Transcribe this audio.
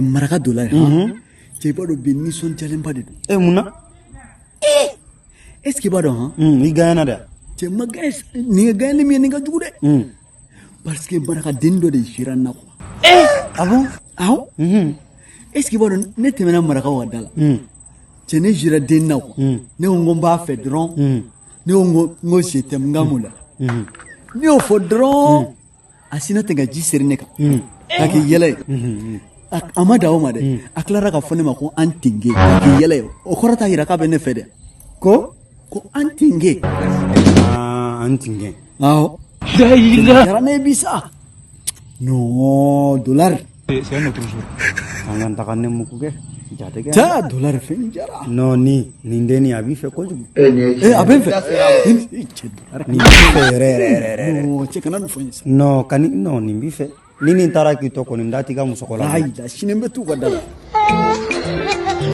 Maraka dɔ la yan, cɛ, i b'a dɔn bi nisɔndiyalenba de don. E, mun na? Est ce que i b'a dɔn han? I gagnana dɛ. Cɛ, ma gagné. Nin ye gagné min ye, nin ka jugu dɛ, parce que maraka den dɔ de sera n na quoi. Ah bon? Awɔ. Est ce que i b'a dɔn, ne tɛmɛna marakaw ka da la, cɛ, ne sera den na quoi. Ne ko n b'a fɛ dɔrɔn. Ne ko n ko je t'aime, n ka mun la. Ne y'o fɔ dɔrɔn, a sinna ten ka ji seri ne kan ka kɛ yɛlɛ ye. A ma dan o ma dɛ, a tilara ka fɔ ne ma ko an tinge, ka kɛ yɛlɛ ye. O kɔrɔ t'a yira k'a bɛ ne fɛ dɛ. Ko? Ko an tinge. Ah, an tingɛ. Awɔ, diyara ne ye bi sa. Non, dollar. C'est un autre jour. An ka taga ne mugu kɛ jate kɛ. Ja, dollar, fɛn jara. Non, ni nin dennin a b'i fɛ kojugu. Eh, a bɛ n fɛ. Eh, cɛ, dollar. Nin b'i fɛ yɛrɛ yɛrɛ yɛrɛ yɛrɛ. Non, cɛ, kana nin fɔ n ye sa. Non, kani, non, nin b'i fɛ. Ni nin taara k'i to kɔni, da t'i ka musɔkɔ la. Ayi, la sini n bɛ t'u ka da la.